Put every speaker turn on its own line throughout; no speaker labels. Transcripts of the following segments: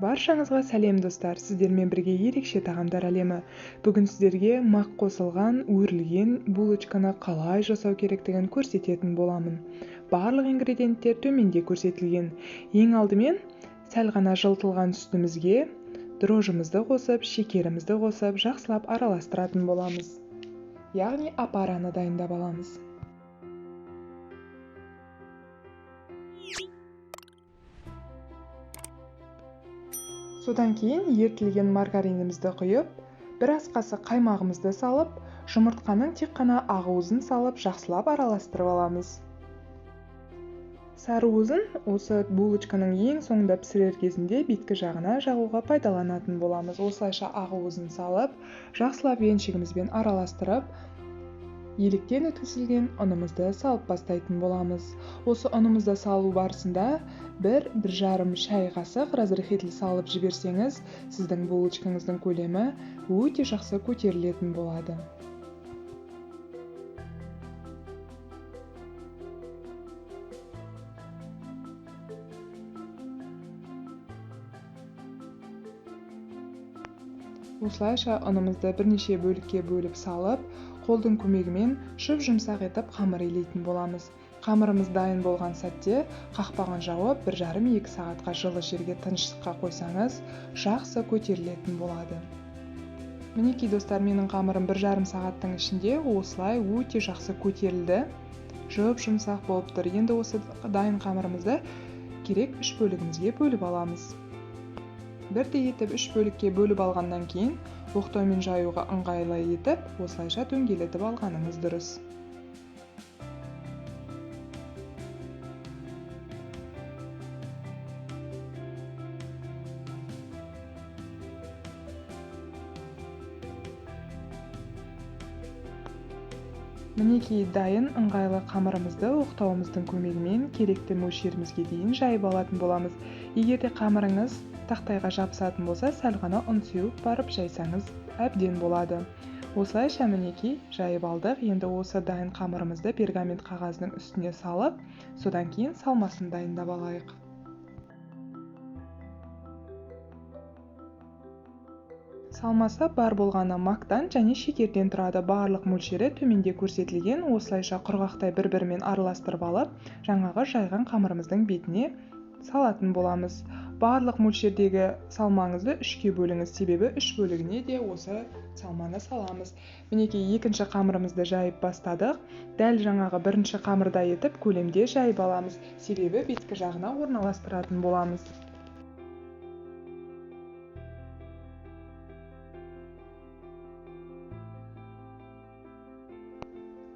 Баршаңызға сәлем достар, сіздермен бірге ерекше тағамдар әлемі. Бүгін сіздерге мақ қосылған, өрілген булочканы қалай жасау керектігін көрсететін боламын. Барлық ингредиенттер төменде көрсетілген. Ең алдымен сәл ғана жылытылған сүтімізге дрожжымызды қосып, шекерімізді қосып, жақсылап араластыратын боламыз. Яғни опараны дайындап аламыз. Содан кейін ерітілген маргаринімізді құйып, бір ас қасық қаймағымызды салып, жұмыртқаның тек қана ақуызын салып, жақсылап араластырып аламыз. Сары уызын осы булочканың ең соңында пісірер кезінде беткі жағына жағуға пайдаланатын боламыз. Осылайша ақуызын салып, жақсылап венчигімізбен араластырып, електен өткізілген ұнымызды салып бастайтын боламыз. Осы ұнымызды салу барысында 1-1,5 шай қасық разрыхлитель салып жіберсеңіз, сіздің булочкаңыздың көлемі өте жақсы көтерілетін болады. Осылайша ұнымызды бірнеше бөлікке бөліп салып, қолдың көмегімен жұп-жұмсақ етіп қамыр илейтін боламыз. Қамырымыз дайын болған сәтте қақпағын жауып, 1,5-2 сағатқа жылы жерге тыныштыққа қойсаңыз, жақсы көтерілетін болады. Мінекей достар, менің қамырым 1,5 сағаттың ішінде осылай өте жақсы көтерілді. Жұп-жұмсақ болып тұр. Енді осы дайын қамырымызды керек 3 бөлігімізге бөліп аламыз. Бірдей етіп 3 бөлікке бөліп алғаннан кейін оқтаумен жаюға ыңғайлы етіп, осылайша дөңгелетіп алғаныңыз дұрыс. Мінекей дайын ыңғайлы қамырымызды оқтауымыздың көмегімен керекті мөлшерімізге дейін жайып алатын боламыз. Егер де қамырыңыз тақтайға жабысатын болса, сәл ғана ұн сеуіп барып жайсаңыз әбден болады. Осылайша мінекей жайып алдық. Енді осы дайын қамырымызды пергамент қағазының үстіне салып, содан кейін салмасын дайындап алайық. Салмасы бар болғаны мактан және шекерден тұрады. Барлық мөлшері төменде көрсетілген. Осылайша құрғақтай бір-бірімен араластырып алып, жаңағы жайған қамырымыздың бетіне салатын боламыз. Барлық мөлшердегі салмаңызды 3-ке бөліңіз, себебі 3 бөлігіне де осы салманы саламыз. Мінекей екінші қамырымызды жайып бастадық. Дәл жаңағы бірінші қамырдай етіп көлемде жайып аламыз, себебі беткі жағына орналастыратын боламыз.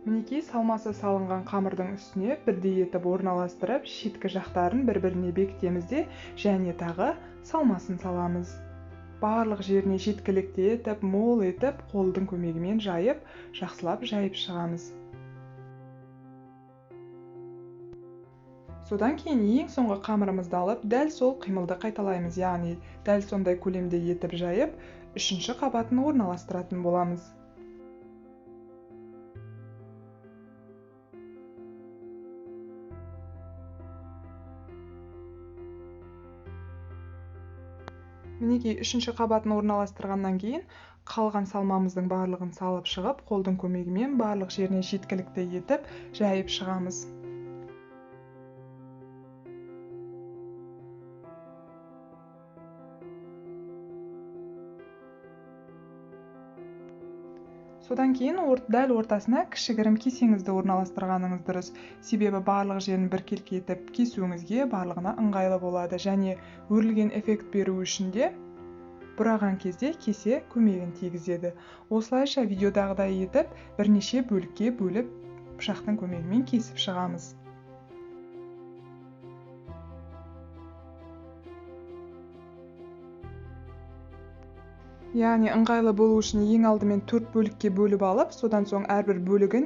Мінекей салмасы салынған қамырдың үстіне бірдей етіп орналастырып, шеткі жақтарын бір-біріне бекітеміз де, және тағы салмасын саламыз. Барлық жеріне жеткілікті етіп, мол етіп, қолдың көмегімен жайып, жақсылап жайып шығамыз. Содан кейін ең соңғы қамырымызды алып, дәл сол қимылды қайталаймыз, яғни дәл сондай көлемде етіп жайып, үшінші қабатын орналастыратын боламыз. Мінекей үшінші қабатын орналастырғаннан кейін қалған салмамыздың барлығын салып шығып, қолдың көмегімен барлық жеріне жеткілікті етіп жайып шығамыз. Содан кейін дәл ортасына кішігірім кесеңізді орналастырғаныңыз дұрыс, себебі барлық жерін біркелкі етіп кесуіңізге барлығына ыңғайлы болады және өрілген эффект беру үшін де бұраған кезде кесе көмегін тигізеді. Осылайша видеодағыдай етіп бірнеше бөлікке бөліп пышақтың көмегімен кесіп шығамыз. Яғни ыңғайлы болу үшін ең алдымен 4 бөлікке бөліп алып, содан соң әрбір бөлігін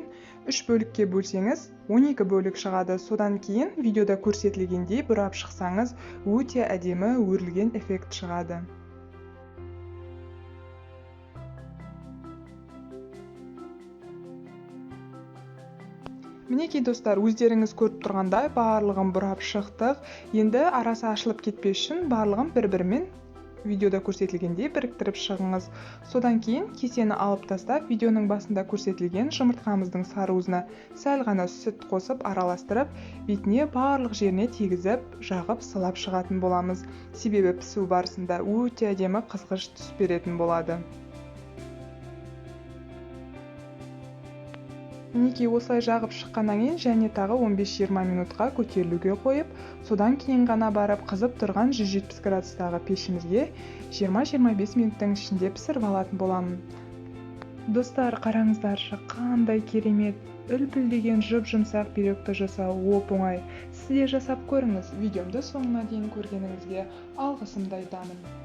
3 бөлікке бөлсеңіз, 12 бөлік шығады. Содан кейін видеода көрсетілгендей бұрап шықсаңыз, өте әдемі өрілген эффект шығады. Мінекей, достар, өздеріңіз көріп тұрғандай, барлығын бұрап шықтық. Енді арасы ашылып кетпес үшін барлығын бір-бірімен видеода көрсетілгендей біріктіріп шығыңыз. Содан кейін кесені алып тастап, видеоның басында көрсетілген жұмыртқамыздың сарыуызына сәл ғана сүт қосып араластырып, бетіне барлық жеріне тигізіп, жағып, сылап шығатын боламыз. Себебі пісу барысында өте әдемі қызғыш түс беретін болады. Мінекей, осылай жағып шыққаннан кейін және тағы 15-20 минутқа көтерілуге қойып, содан кейін ғана барып қызып тұрған 170 градустағы пешімізге 20-25 минуттың ішінде пісіріп алатын боламын. Достар, қараңыздаршы, қандай керемет үлпілдеген жұп-жұмсақ пирогты жасау оп-оңай. Сіз де жасап көріңіз. Видеомды соңына дейін көргеніңізге алғысымды айтамын.